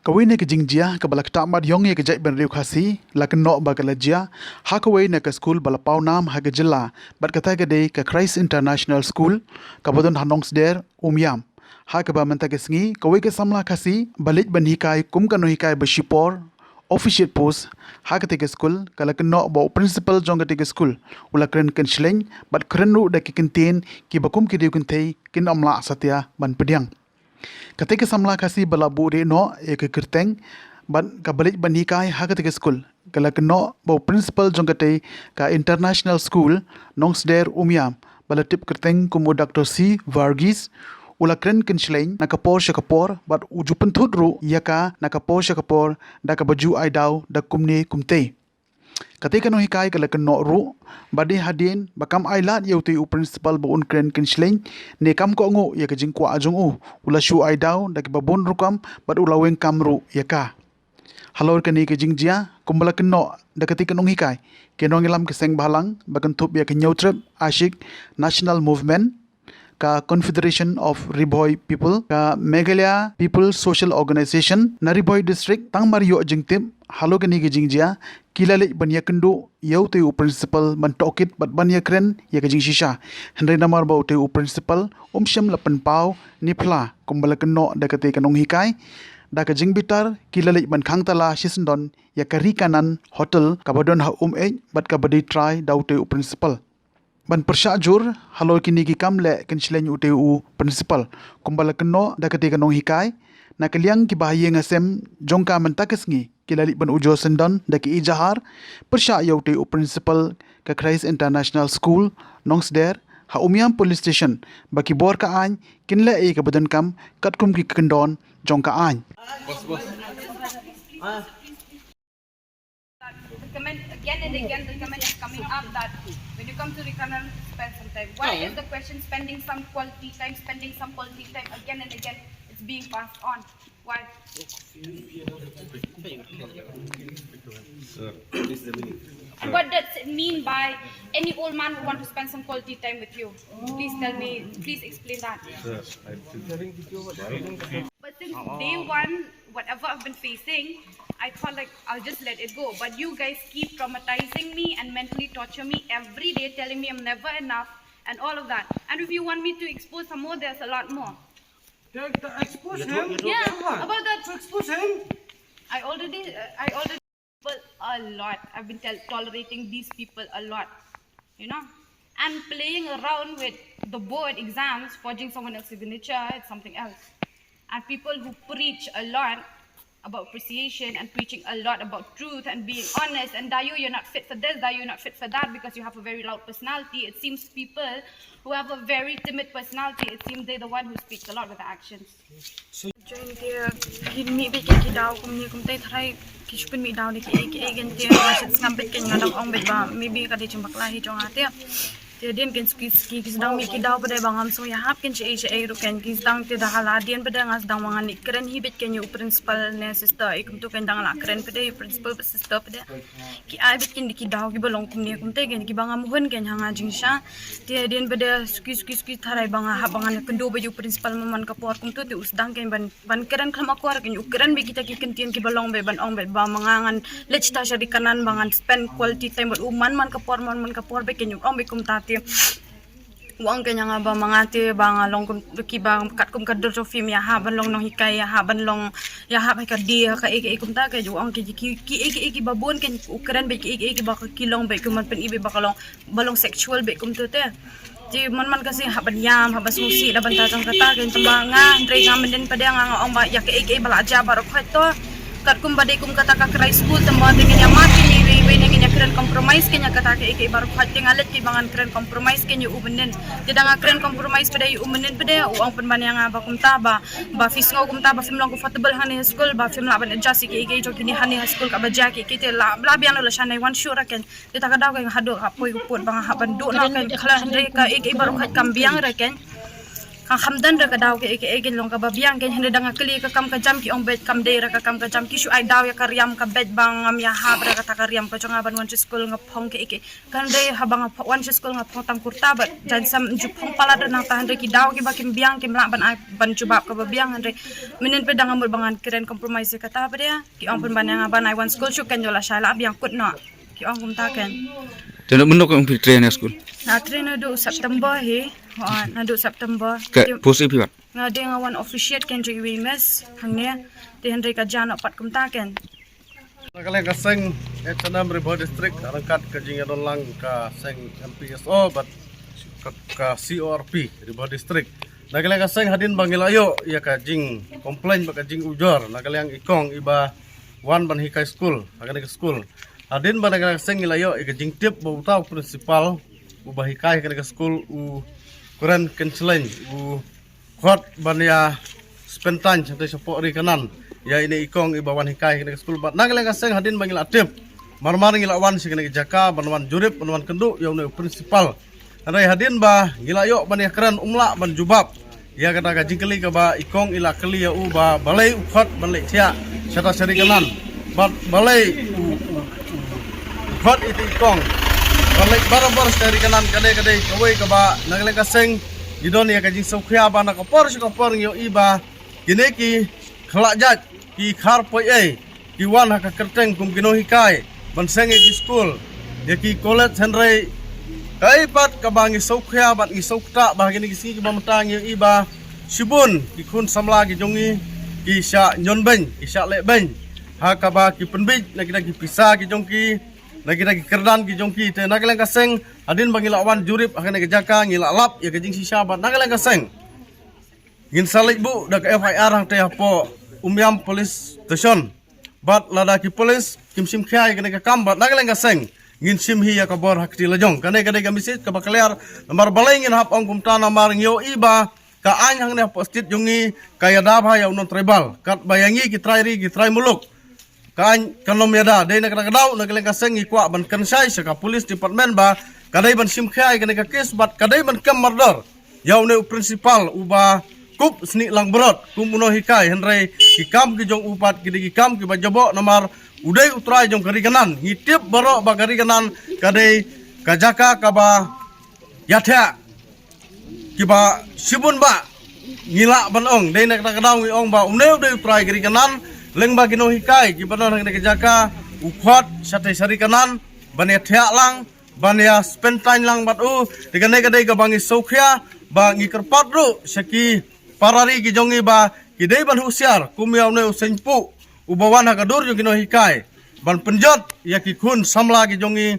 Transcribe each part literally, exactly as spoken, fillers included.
Kawei na ka jingjia kaba la ktah mat ïong ïa ka jaitbynriew Khasi la kynnoh ba ka la jia ha kawei na ka skul ba la paw nam ha ka jylla, bad kata ka dei ka Christ International School kaba don ha Nongsder, Umiam, ha kaba mynta ka sngi kawei ka samla Khasi ba leit ban hikai kum ka nonghikai ba shipor, officiate post, ha katei ka skul ka la kynnoh ba u principal jong katei ka skul u la kren kynshleng bad kren ruh da ki kyntien kiba kum ki dei u kynthei kin ym lah satia ban pdiang. Katei ka samla Khasi ba la buh rieh noh ïa ka kyrteng bad kaba leit ban hikai ha katei ka skul ka la kynnoh ba u principal jong katei ka International School Nongsder, Umiam, ba la tip kyrteng kum u Doctor C Varghese u la kren kynshleng na ka por sha ka por bad u ju pynthut ruh ïa ka na ka por sha ka por da kaba ju ai daw da kumne kumtei. Katei ka nonghikai ka la kynnoh ruh ba dei hadien ba kam ai lad ïa utei u principal ba un kren kynshleng ne kam kohnguh ïa ka jingkwah jong u, u la shu ai daw da kiba bun rukom bad u la weng kam ruh ïa ka. Halor kane ka jingjia, kumba la kynnoh da katei ka nonghikai, ki nongïalam ka seng bhalang ba kynthup ïa ka Hynñiewtrep Aashiq National Movement, ka Confederation of Ri Bhoi People, ka Meghalaya People Social Organisation na Ri Bhoi District, tang mar ïoh jingtip halor kane ka jingjia, ki la leit ban ïakynduh ïa utei u principal ban tohkit bad ban ïakren ïa ka jingshisha. Hynrei namar ba utei u principal um shym la pynpaw ne phla kumba la kynnoh da katei ka nonghikai, da ka jingbitar ki la leit ban khang tala shisyndon ïa ka Ri Kanan Hotel kaba don ha Umeit bad kaba dei trai da utei u principal. Ban pyrshah jur halor kine ki kam leh kynshleng utei u principal, kumba la kynnoh da katei ka nonghikai, na ka liang kiba ha ïing ha sem jong ka mynta ka sngi ki la leit ban ujor syndon da ki ejahar pyrshah ïa utei u principal ka Christ International School Nongsder ha Umiam Police Station ba ki bor ka aiñ kin leh ïa kaba donkam katkum ki kyndon jong ka aiñ. The comment again and again, the comment is coming up that when you come to Ri Kanan, spend some time. Why is the question spending some quality time, spending some quality time again and again? It's being passed on. Why? And what does it mean by any old man who want to spend some quality time with you? Please tell me, please explain that. But since day one, whatever I've been facing, I thought like I'll just let it go. But you guys keep traumatizing me and mentally torture me every day, telling me I'm never enough and all of that. And if you want me to expose some more, there's a lot more. Expose him. Yeah, about that. So expose him. I already, uh, I already people a lot. I've been tel- tolerating these people a lot, you know. And playing around with the board exams, forging someone else's signature, it's something else. And people who preach a lot about appreciation and preaching a lot about truth and being honest and Dayu, you're not fit for this, Dayu, you're not fit for that because you have a very loud personality. It seems people who have a very timid personality, it seems they're the one who speaks a lot with their actions. Join te kin mih beit ki daw kumne kumtai tharai ki shu pynmih daw da ki ei ki ei, kan te nga sngap beit, kan nga dang ong beit ba maybe ka dei jingbakla hi jong nga te. Te dien kan ki ki sdang mih ki daw pat de ba ngam sngewhap kan sha ei sha ei ruh, kan ki sdang te da hala dien pat de nga sdang ba ngan leit kren hi beit kan ïa u principal ne sister, ei kumtu kan dang lah kren pat de, u principal bad sister pat de. Ki ai beit kin ki daw kiba long kumne kumtai, kan kiba ngam hun kan ha nga jingshisha. Te dien pat de suki suki suki tharai ba nga hap ba ngan kynduh beit ïa u principal man man ka por kumtu, te u sdang kan ban ban kren khlem akor, kan ïa u kren beit kita ki kyntien kiba long beit ban ong beit ba ma nga ngan leit shata sha Ri Kanan ba ngan spend quality time bad u man man ka por man man ka por beit, kan ïa u ong beit kumta te. U ong kan ïa nga ba ma nga te ba nga long kum kiba katkum ka dur jong phim, ïa hap ban long nonghikai, ïa hap ban long, ïa hap ha ka die ha ka ei ka ei kumta, kan ïa u ong ki ki ki ei ki ei kiba bun, kan u kren beit ki ei ki ei kiba ki long beit, kum ban pyni beit ba ka long ba long sexual beit kumtu te. Te man man ka sngi hap ban ïam, hap ban sngewsih na bynta jong kata, kan tang ba nga hynrei nga mynnin pat de nga nga ong ba ïa kaei kaei ba la jia baroh khoit to. Katkum ba dei kum kata ka Christ School, tang ba te ngin ïa mad kine iwei iwei ne ngin ïa kren compromise kan ïa kata kaei kaei baroh khoit, te nga leit kiba ngan kren compromise kan ïa u mynnin. Te da nga kren compromise pat de ïa u mynnin pat de u ong pynban ïa nga ba kumta ba ba phi sngew kumta ba phim long comfortable hangne ha school, ba phim lah ban adjust ïa kaei kaei jong kine hangne ha school kaba jia kaei kaei, te la la biang la shane wan shuh ra kan. Te ta ka daw ka nga haduh ka poi ka put ba nga hap ban duh noh kan, khlem hynrei kaei kaei baroh khoit kam biang re kan. Nga kham don re ka daw kaei kaei, ka long kaba biang kein, hynrei da nga kylli ka kam ka jam ki ong beit kam dei re ka kam ka jam, ki shu ai daw ïa ka riam ka beit ba ngam ïahap re kata ka riam ka jong nga ban wan sha skul, nga phong kaei kaei. Kan dei haba nga phong wan sha skul nga phong tang kurta bad jaiñ, sam ju phong palat re nangta, hynrei ki daw kiba kim biang kim lah ban ai ban jubab kaba biang, hynrei mynnin pat da nga mut ba ngan kren compromise ïa kata pat ïa. Ki ong pynban ïa nga ban ai wan skul shuh, kan ïoh lashai la biang kut noh. Ki ong kumta kein. Te naduh mynno ka ong phi trei ha skul? Nga trei naduh September hi. Hooid, naduh September. Ka post ipi pat? Nga dei nga wan officiate kein jong iwei i miss hangne. Te hynrei ka jia noh pat kumta kein. Na ka liang ka seng H and M Ri Bhoi District, ryngkat ka jingïadon lang ka seng M P S O bad ka, ka C O R P Ri Bhoi District. Na ka liang ka seng hadien ba ngi la ïoh ïa ka jing complain bad ka jingujor na ka liang i kong iba wan ban hikai skul ha kane ka skul. Hadien ba na ka liang ka seng ngi la ïoh ïa ka jingtip ba uta u principal uba hikai ha kane ka skul u kren kynslem, u khot ban ïa spend time shatei shapoh ri kanan ïa ine i kong iba wan hikai ha kane ka skul. Bad na ka liang ka seng hadien ba ngi la tip, mar mar ngi la wan sha kane ka jaka ban wan jurip, ban wan kynduh ïa une u principal. Hynrei hadien ba ngi la ïoh ban ïa kren, um lah ban jubab ïa kata ka jingkylli kaba i kong i la kylli ïa u ba balei u khot ban leit thiah shata sha ri kanan. Bad balei u, u, u khot ïa i kong ban leit barabor sha ri kanan. Ka dei, ka dei kawei kaba na ka liang ka seng ngi don ïa ka jingsngewkhia ba na ka por sha ka por ngi ïohi ba kine ki khlak jait, ki khar poi ei, ki wan ha ka kyrteng kum ki nonghikai ban seng ïa ki skul, ïa ki college, hynrei kaei pat kaba ngi sngewkhia bad ngi sngewkta ba ha kine ki sngi kiba mynta ngi ïohi ba shibun ki khun samla ki jong ngi ki shah ñion beiñ, ki shah leh beiñ ha kaba ki pynbeit na kita ki pisa ki jong ki, na kita ki kyrdan ki jong ki. Te na ka liang ka seng hadien ba ngi la wan jurip ha kane ka jaka ngi la lap ïa ka jingshisha bad na ka liang ka seng ngin sa leit buh da ka F I R hangtei hapoh Umiam Police Station. Bad lada ki police kim shim khia ïa kane ka kam bad na ka liang ka seng ngin shim hi ïa ka bor ha kti lajong. Kane ka dei ka message kaba clear. Namar balei ngin hap ong kumta, namar ngi ïohi ba ka aiñ hangne hapoh state jong ngi ka ïada bha ïa u non-tribal, katba ïa ngi ki trai ri ki trai muluk ka aiñ kan ym ïada. Dei na kata ka daw na ka liang ka seng ngi kwah ban kynshai sha ka police department ba ka dei ban shim khia ïa kane ka case bad ka dei ban kem mardor ïa une u principal uba kup snieh langbrot kum u nonghikai, hynrei ki kam ki jong u pat ki dei ki kam kiba jaboh namar u dei u trai jong ka ri kanan. Ngi tip baroh ba ka ri kanan ka dei ka jaka kaba ïathiah kiba shibun ba ngi lah ban ong. Dei na kata ka daw ngi ong ba une u dei u trai ka ri kanan, lyngba ki nonghikai kiba don ha kane ka jaka u khot shatei sha ri kanan ban ïathiah lang, ban ïa spend time lang bad u. Te kane ka dei kaba ngi sngewkhia ba ngi kyrpad ruh sha ki para ri ki jong ngi ba ki dei ban husiar kum ïa une u seiñ puh uba wan ha ka dur jong ki nonghikai ban pynjot ïa ki khun samla ki jong ngi.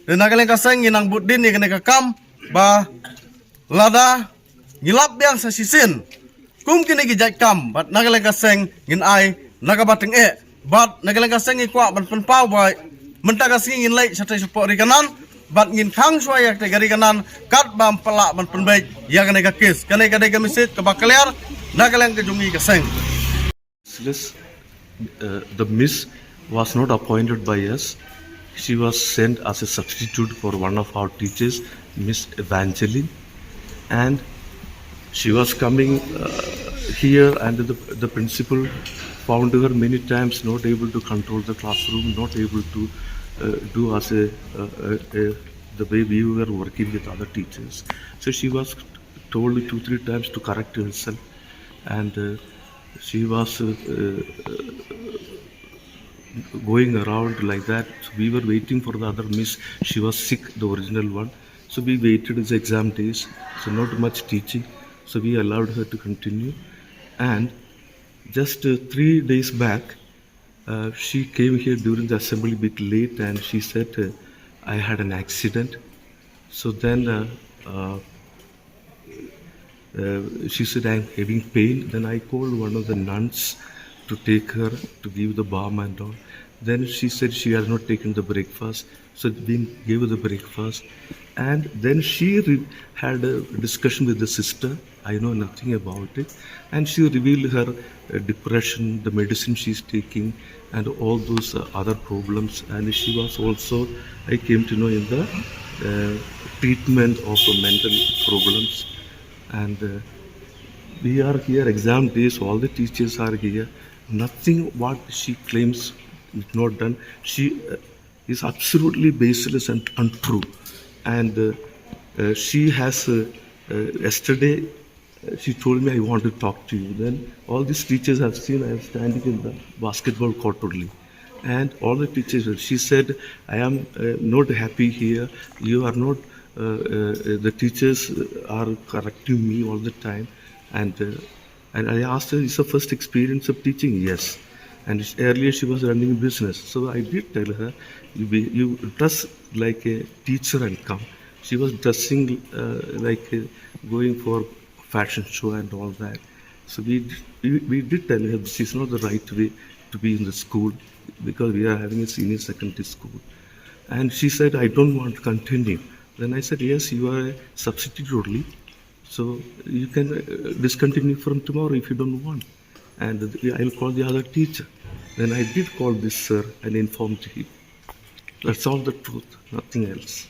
Te na ka liang ka seng ngi nang bud dien ïa kane ka kam ba lada ngi lap biang sa shisien kum kine ki jait kam bad na ka liang ka seng ngin ai na kaba tyngeh. Bad na ka liang ka seng ngi kwah ban pynpaw ba mynta ka sngi ngin leit shatei shapoh ri kanan bad ngin khang shuwa ïa katei ka ri kanan katba ym pat lah ban pynbeit ïa kane ka case. Kane ka dei ka message kaba clear na ka liang ka jong ngi ka seng. Useless. Uh, the miss was not appointed by us. She was sent as a substitute for one of our teachers, Miss Evangeline. And she was coming uh, here, and the, the principal found her many times not able to control the classroom, not able to uh, do as a, uh, a, a the way we were working with other teachers. So she was told two, three times to correct herself, and uh, she was uh, uh, going around like that. We were waiting for the other miss. She was sick, the original one. So we waited the exam days. So not much teaching. So we allowed her to continue. And just uh, three days back, uh, she came here during the assembly bit late and she said, uh, I had an accident. So then uh, uh, uh, she said, I'm having pain. Then I called one of the nuns to take her to give the balm and all. Then she said she has not taken the breakfast. So we gave her the breakfast. And then she re- had a discussion with the sister. I know nothing about it. And she revealed her uh, depression, the medicine she's taking, and all those uh, other problems. And she was also, I came to know, in the uh, treatment of uh, mental problems. And uh, We are here, exam days, all the teachers are here. Nothing what she claims is not done. She uh, is absolutely baseless and untrue. And uh, uh, she has, uh, uh, yesterday, uh, she told me, "I want to talk to you." Then all these teachers have seen I am standing in the basketball court only. And all the teachers, she said, "I am uh, not happy here. You are not, uh, uh, the teachers are correcting me all the time." And uh, and I asked her, "Is the first experience of teaching?" "Yes." And sh- earlier she was running a business. So I did tell her, "You, be, you dress like a teacher and come." She was dressing uh, like uh, going for fashion show and all that. So we, we, we did tell her this is not the right way to be in the school because we are having a senior secondary school. And she said, "I don't want to continue." Then I said, "Yes, you are a substitute only. So you can uh, discontinue from tomorrow if you don't want. And I'll call the other teacher." Then I did call this sir and informed him. That's all the truth, nothing else.